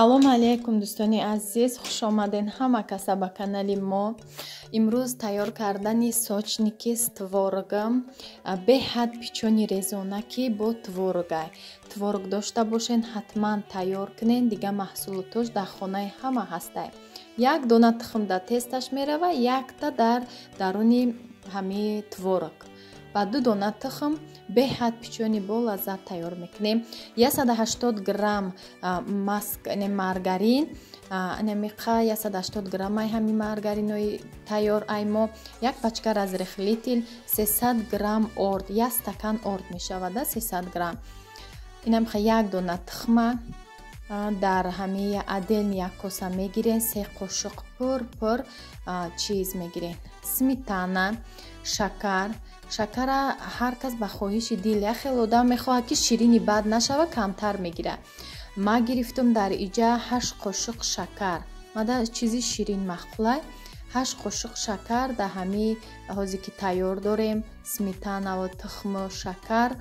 Салом алейкум дӯстони азиз, хуш омаден ҳама каса ба канали мо. Имрӯз тайёр кардани сочники с творогом, беҳад печони резонаки бо творогай. Творог дошта бошен, ҳатман тайёр кунен, дига маҳсулотош дар хонаи ҳама ҳастай. Як дона тухм дар тесташ мерава, якта дар даруни ҳами творог. Ба ду дона тухм беҳад печони бо лаззат тайёр мекунем. 180 грамм маск, маргарин, анамиқа 180 грамм ай ҳами маргаринои тайёр ай мо, як пачка разрыхлитель, 300 грамм орд, як стакан орд мешавад, 300 грамм. Инамиқа як дона тухма дар ҳами отдельный як коса мегирен, 3 қошуқ пур-пур чиз мегирен. Сметана, шакар. Шакара ҳар кас ба хоҳиши дил, як хел одам мехоҳад ки ширини бад нашава, камтар мегирад. Ма гирифтум дар иҷа 8 қошуқ шакар. Мада чизи ширин маъқулай. 8 қошуқ шакар дар ҳами ҳозе ки тайёр дорем, сметанаву тухму шакар,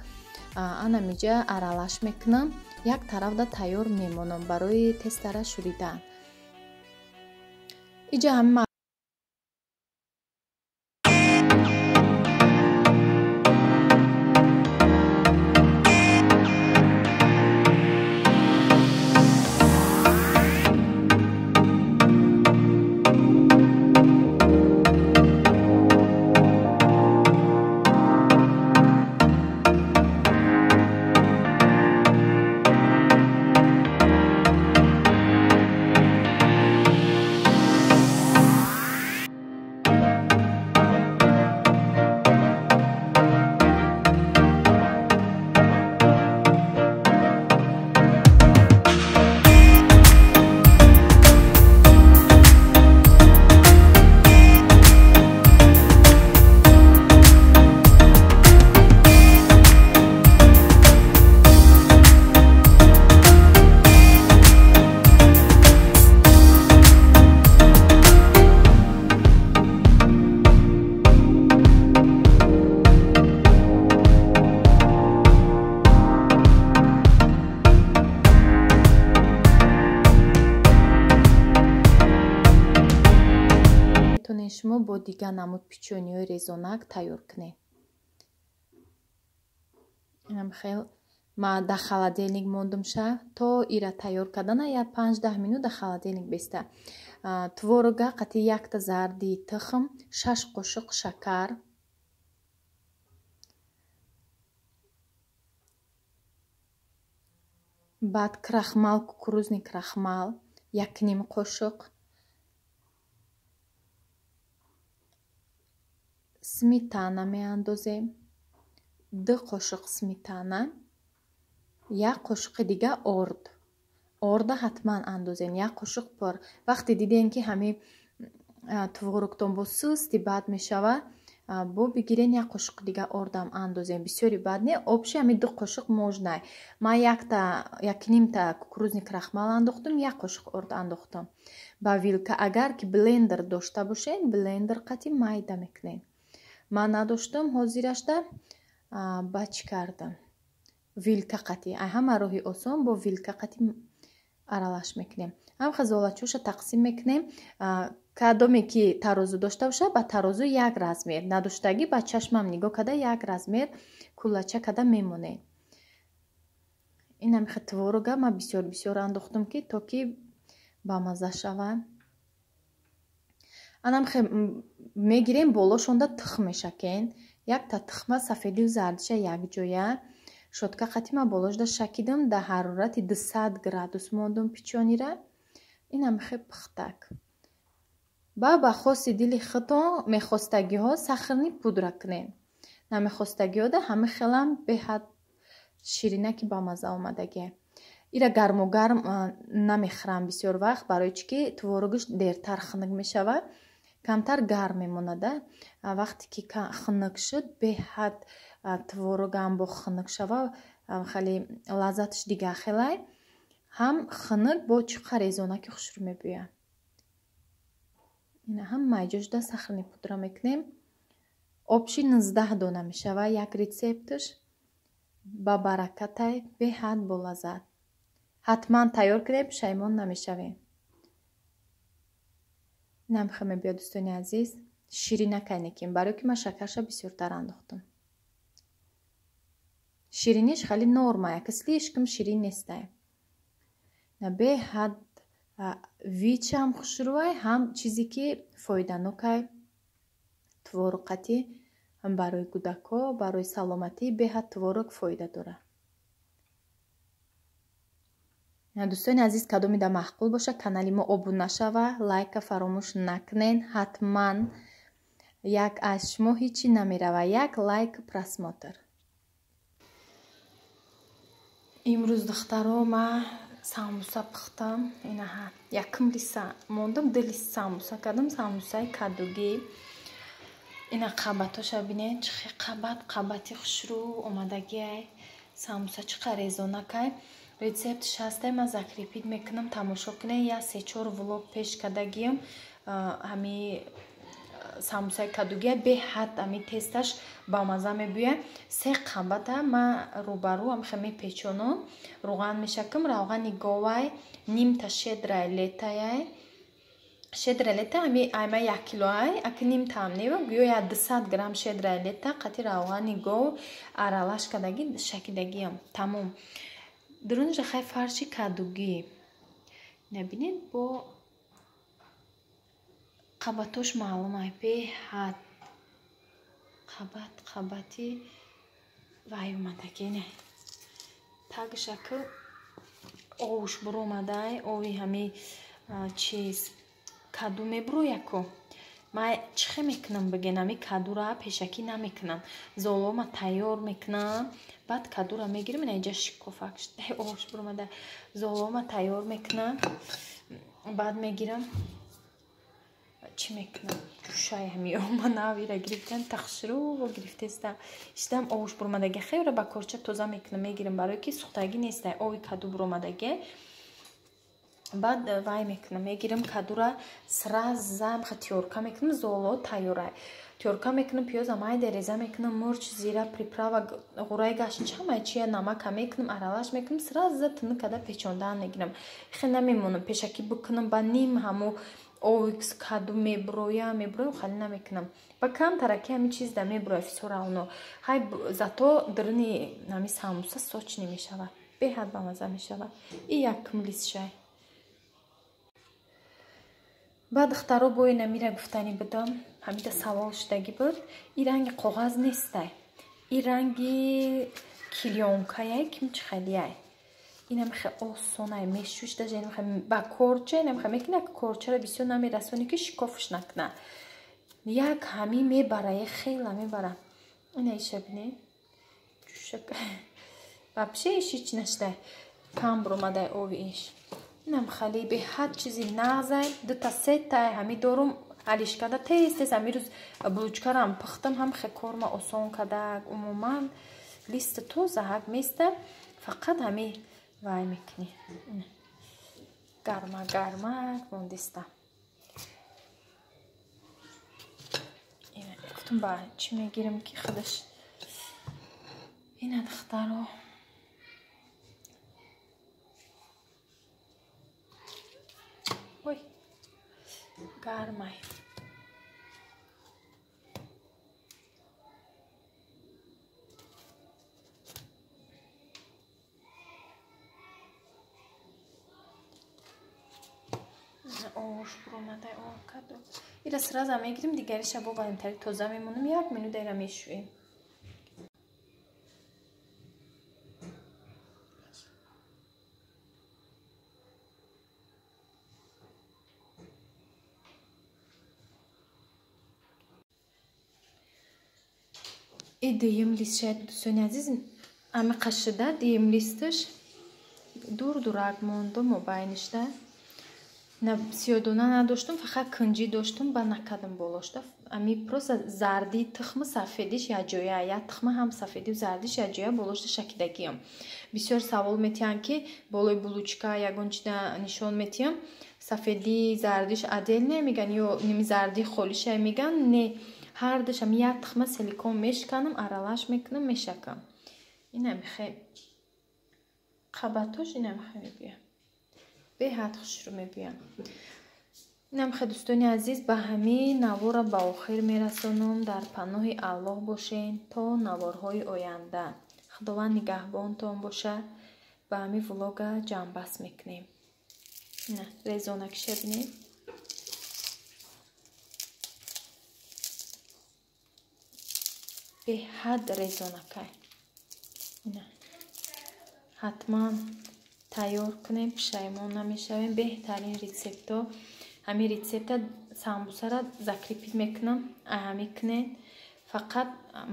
анамиҷа аралаш мекунам. Як тарафда тайёр мемонам барои тезтара шуридан. Иҷа ҳами шумо бо дигар намуд печониҳои резонак тайёр кунед. Инам хел ма дар холодильник мондум ша то ира тайёр кардана я 5-10 минут дар холодильник беста. Творога қати якта зарди тухм, 6 қошуқ шакар, баъд крахмал, кукурузный крахмал 1,5 қошуқ, сметана меандозем, 2 қошуқ сметана, 1 қошуқи дига орд. Орда ҳатман андозем, 1 қошуқ пур. Вақте дидем ки ҳами творогтон бо сусти бад мешава, бо бигирен 1 қошуқ дига ордам андозем. Бисёри бад не, обши ҳами 2 қошуқ можнай. Ман якнимта кукурузный крахмал андохтум, 1 қошуқ орд андохтум. Ба вилка агар ки блендер дошта бошен, блендер қати майда мекунем. Ман надоштам, ҳозирашда ба чӣ кардам? Вилка қати. Ай ҳама роҳи осон бо вилка қати аралаш мекунем. Ҳам хазолачоша тақсим мекунем. Кадоме ки тарозу дошта бошад, ба тарозу як размер. Надоштагӣ ба чашмам нигоҳ карда як размер кулача карда мемонем. Инам творога ман бисёр бисёр андохтум ки то ки бамаза шавад. Анам мегирем болошонда тухм мешакен. Якта тухма сафедию зардиша якҷоя. Шотка қати ман болошда шакидам, дар ҳарорати 200 градус мондум печонира. Инам хе пухтак. Ба хости дили худтон мехостагиҳо сахарни пудра кунем. Намехостагиҳода ҳама хелам беҳад ширинаки бамаза омадагия. Ира гарму гарм намехӯрам бисёр вақт, барои чӣ ки творогаш дертар хунук мешавад. Камтар гарм мемонада. Вақте ки хунук шуд, беҳад творогам бо хунук шава, хеле лаззаташ дигар хелай. Ҳам хунук бо чӣ резонаки хушрӯ мебӯяд. Ина ҳам майҷошда сахарни пудра мекунем. Обши 19 дона мешава як рецепташ. Ба баракатай, беҳад бо лаззат. Ҳатман тайёр кунед, пушаймон намешавем. Инам хел мебиёд, дӯстони азиз. Ширинакай некем, барои ки ман шакарша бисёртар андохтам. Шириниш хеле нормая, ки слишком ширин нестай. Беҳад вичам хушрӯай, ҳам чизе ки фоиданокай, творог-қати ҳам барои кӯдако, барои саломатӣ беҳад творог фоида дорад. Дӯстони азиз, кадомида маъқул боша, канали мо обуна шава, лайка фаромӯш накунен, ҳатман як аз шумо ҳичи намерава, як лайк просмотр. Имрӯз духтаро ма самбуса пухтам. Инаҳа якум лиса мондам, ду лист самбуса кардам, самбусаи кадугӣ. Ина қабатоша бинед, чӣ хел қабат, қабати хушрӯ омадагиай. Самбуса чӣ қадр резонакай. Рецептш ҳастай, ман закрепить мекунам, тамошо кунед. Я се-чор влог пеш кардагиам. Ҳами самбусаи кадугия беҳад ҳами тесташ бамаза мебӯяд. Се қабата ман рӯбарӯ ҳамихел мепечонам, рӯған мешакам, равғани говай, нимта щедрая летаяй. Щедрая лета ҳами айма як килоай, аки нимтаам нева, гӯё я 200 грамм щедрая лета қати равғани гов аралаш кардаги шакидагиам. Тамом. Дурунжа хай фарши кадугӣ. Набинед, бо қабатош маълумай, беҳад қабат қабати вай омадаги. Не тагшаку овуш буромадай, ови ҳами чиз каду мебурояку. Ман чӣ хел мекунам бигӯен, ҳами кадура пешакӣ намекунам, золома тайёр мекунам, баъд кадура мегирам, ина инҷа шикофак овуш буромада, золома тайёр мекунам, баъд мегирам чӣ мекунам, ҷӯшай ҳами ома навира гирифтан, тахширӯ гирифтеста иштам овуш буромадаги, хеле ба корча тоза мекунам, мегирам, барое ки сӯхтагӣ нестай, ови каду буромадаги. Баъд вай мекунам, мегирам кадура сраза тёрка мекунам, золо тайёрай. Тёрка мекунам, пиёза майда реза мекунам, мурч, зира, приправа, ғураи гашт, ҳамаи чия намака мекунам, аралаш мекунам, сраза тунук карда печондан мегирам. Хел намемонам, пешакӣ бикунам, ба ним ҳамо овикс каду мебуроя, мебуроям, хали намекунам. Ба камтараки ҳами чиз да мебуроя, всё равно. Хай зато даруни ҳами самбуса сочный мешавад, беҳад бамаза мешавад. И якум листшай. Баъд духтаро бо ина мира гуфтанӣ будам, ҳамида савол шудагӣ буд. И ранги коғаз нестай, и ранги клеёнкаяй, ким чӣ хелияй. Инам хел осонай, мешӯш даже инам хел ба корча, инам хел мекунӣ, ак корчаро бисёр намерасонӣ ки шикофш накуна. Як ҳами мебара, як хела мебара. Ина иша бинед. Ҷӯшак. Вообще иш ҳеч наштай. Кам буромадай ови иш. Инам хали беҳад чизи нағзай, дута сетай ҳами дорум алишкада тез тез ҳами рӯз булучкарам пухтам, ҳам хе корма осон кадак, умуман лист тоза ҳак места, фақат ҳами вай мекунӣ. Гарма гармак мондиста. Ина гуфтум ба чӣ мегирам ки худаш. Ина духтаро ой гармай. Ош буромадай о каду. Ира сразу мегирим, дигариша бо балимтари тоза мемонам, як минута ира мешӯем. И дуюм лист шояд, дӯстони азиз, ами қашида дуюм листаш дур дурак мондум мобайнишда. Сиёдона надоштум, фақат кунҷӣ доштум, ба накардам болошта. Ами просто зарди тухму сафедиш якҷоя, як тухма ҳам сафедию зардиш якҷоя болошта шакидагиам. Бисёр савол метиҳанд ки болои булучка ягон чида нишон метиҳам, сафедӣ зардиш отдельно меган ё ними зарди холиша меган, не, ҳардушам як тухма силикон мешканам, аралаш мекунам, мешакам. Ина михе Қабатош инам хе мебиям. Беҳад хушрӯ мебиям. Инам хе, дӯстони азиз, ба ҳамин навора ба охир мерасонам. Дар паноҳи Аллоҳ бошен то наворҳои оянда. Худованд нигаҳбонтон бошад. Ба ҳамин влога ҷамъбаст мекунем. Ина резонакиша бинед. Беҳад резонакай. Ина ҳатман тайёр кунем, пушаймон намешавем. Беҳтарин рецепто. Ҳамин рецепта самбусара закрепить мекунам, ҳамин кунед. Фақат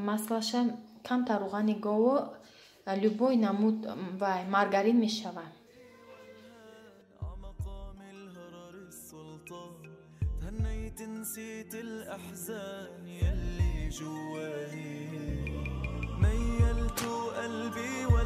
маслаша камтар руғани гову любой намуд вай маргарин мешавад. نسيت الأحزان يلي جواني ميلت قلبي.